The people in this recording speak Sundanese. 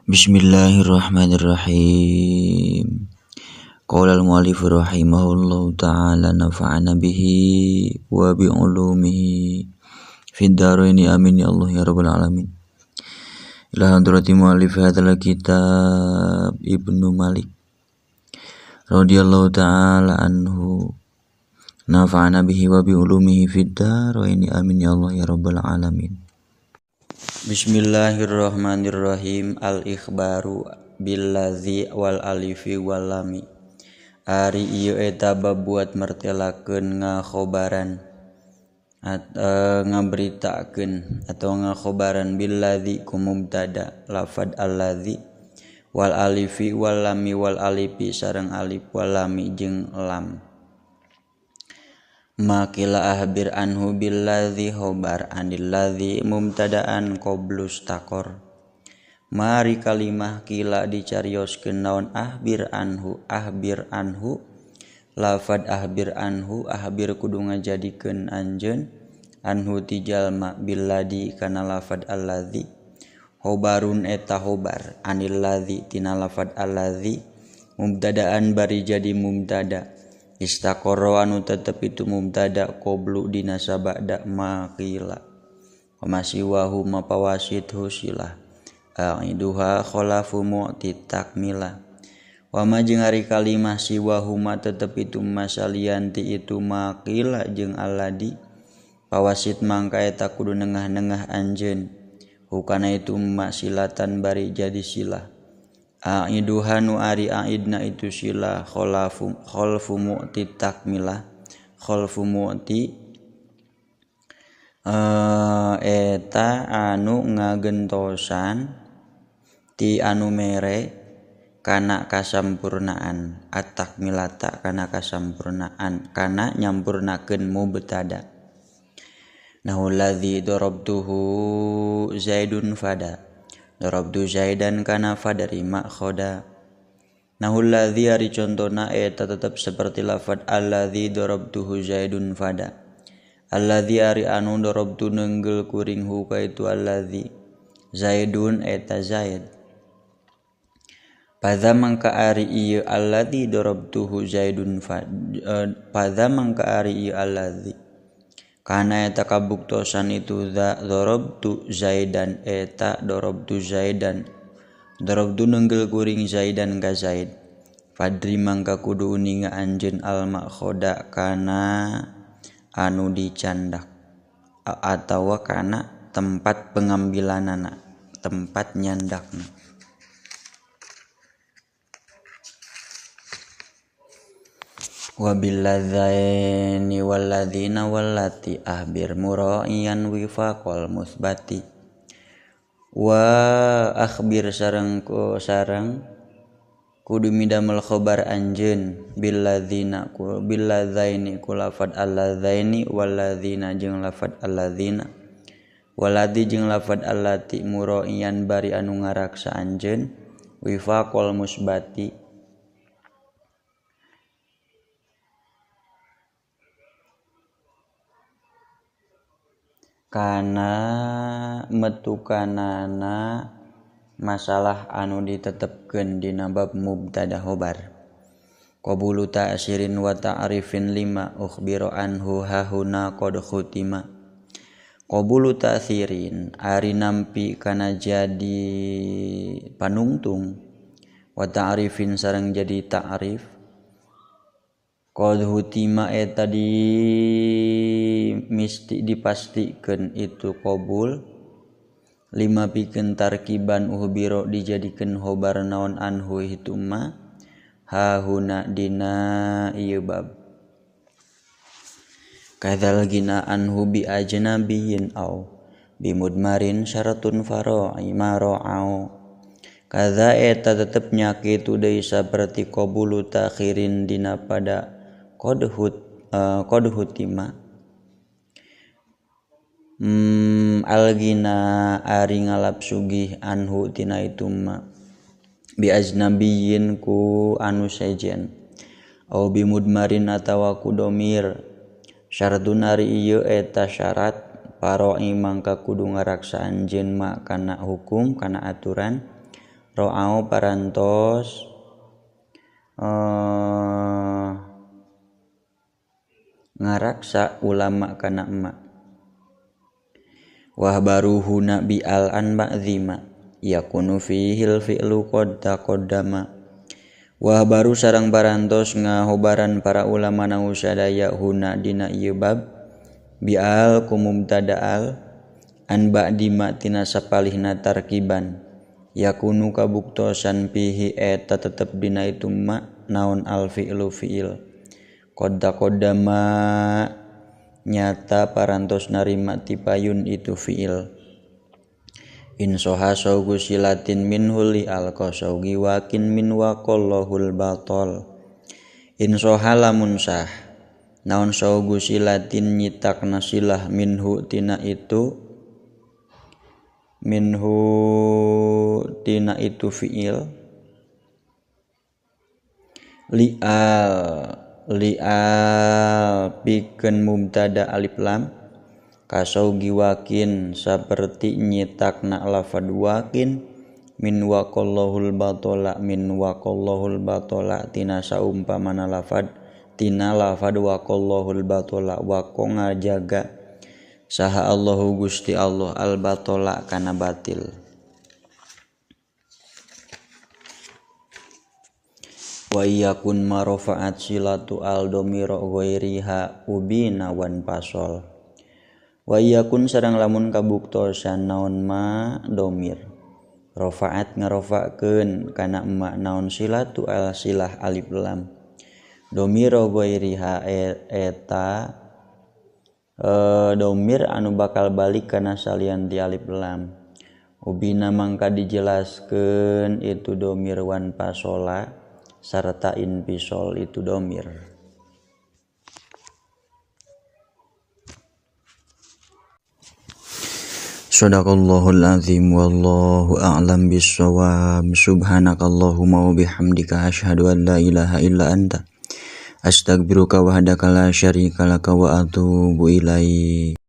Bismillahirrahmanirrahim. Qala al-mu'allif rahimahullahu ta'ala nafa'ana bihi wa bi ulumihi fid dharaini amin ya Allah ya rabbal alamin. Ila hadrati mu'allif hadzal kitab Ibnu Malik radhiyallahu ta'ala anhu nafa'ana bihi wa bi ulumihi fid dharaini amin ya Allah ya rabbal alamin. Bismillahirrahmanirrahim. Al-ikhbaru billadzi wal alifi wal lami. Ari ieu eta bab buat mertelakeun ngakhobaran ngaberitakeun atau ngakhobaran billadzi ku mubtada lafad alladzi wal alifi wal lami wal alifi sareng alif wal lami jeung lam. Makila ahbir anhu billadzi khobar anilladzi mubtadaan qoblus takor. Mari kalimah kila dicarioskeun naon ahbir anhu ahbir anhu lafad ahbir anhu ahbir kudu ngajadikeun anjeun anhu ti jalma billadzi kana lafad alladzi khobarun eta khobar anilladzi tina lafad alladzi mubtadaan bari jadi mubtada istaqarra anu tetep itu mubtada qablu dina sabada maqila wa masiwahu mapawasit husilah aiduha khalafu mu'ti takmila wa ma jeung ari kalimah siwahuma tetep itu masalianti itu maqila jeung alladzi pawasit mangka eta kudu nengah-nengah anjeun hukana itu masilatan bari jadi silah aiduha nu ari aidna itu sila khalafu khalfu mu'ti takmilah khalfu mu'ti eta anu ngagentosan ti anu mere kana kasampurnaan at-takmilata kana kasampurnaan kana nyampurnakeun mubtada nahu ladzi darabtuhu zaidun fada darabtu zaidan kana fadari ma'khoda. Nahul ladzi ari contona eta tetep seperti lafad alladzi darabtuhu zaidun fada. Alladzi ari anu darabtu nenggel kuring hu ka itu alladzi zaidun eta zaid. Padha mangka ari ieu alladzi darabtuhu zaidun fada. Padha mangka ari ieu alladzi kana eta kabuktosan itu darabtu zaidan eta darabtu zaidan darabtu nenggel kuring zaidan ka zaid fadri mangka kudu uninga anjeun al makhoda kana anu dicandak atawa kana tempat pengambilanana tempat nyandakna. Wabilladzaini walladzina wallati ahbir mura'iyan wifaqal musbati wa akhbir sareng ku sareng kudu midamel khobar anjeun billadzina ku billadzaini ku lafad alladzaini walladzina jeung lafad alladzina waladi jeung lafad allati mura'iyan bari anu ngaraksa anjeun wifaqal musbati kana metukanana masalah anu ditetepkeun dina bab mubtada khobar qabulu ta'sirin wa ta'rifin lima ukhbira anhu hahuna qad khutima. Qabulu ta'sirin ari nampi kana jadi panungtung wa ta'rifin sareng jadi ta'rif qad hutima eta di misti dipastikeun itu qabul lima pikeun tarkiban uhbiro dijadikeun khobar naon anhu itu ma hahuna dina ieu bab kadzal gina anhu bi ajnabiyin au bimudmarin syaratun fara'i ma ra'au. Kadza eta tetep nya kitu deui saperti qabulu ta'khirin dina pada qad hutima algina ari ngalap sugih anhu tina itu ma bi ajnabiyin ku anu sejen au bi mudmarin atawa ku domir syaratun ari ieu eta syarat paro'i mangka kudu ngaraksa anjeun ma kana hukum kana aturan Ro'au parantos ngaraksa ulama kana ma wah baruhuna bi al an ba'dhima yakunu fihil fi'lu qad taqaddama wah baru sarang parantos ngahobaran para ulama nausadaya huna dina ieu bab bi al ku mubtada al an ba'dima tina sapalihna tarkiban yakunu kabuktosan fihi eta tetep dina itu ma naon al fi'lu fi'il qad taqaddama nyata parantos narima tipayun itu fi'il insoha saugu silatin minhu li al qasaugi wakin min waqallahul batol insoha lamun sah naon saugu silatin nyitakna silah minhu tina itu fi'il li'al pikeun mubtada alif lam kasaugi wakin saperti nyitakna lafad wakin min waqallahul batola tina saumpamana lafad tina lafad waqallahul batola waqo ngajaga saha Allahu Gusti Allah al batola kana batil. Wa iyakun marofaat silatu al domiro ghairiha ubina wan pasol. Wa iyakun sareng lamun kabuktosan naon ma domir rofaat ngarofakeun kana ma naon silatu al silah alif lam domiro ghairiha eta domir anu bakal balik kana salian ti alif lam ubina mangka dijelaskeun itu domir wan pasola sarta infisol itu domir. Shadaqallahul azim wallahu a'lam bissawab. Subhanakallahumma wa bihamdika asyhadu an la ilaha illa anta astaghfiruka wahdaka la syarika laka wa atubu ilaik.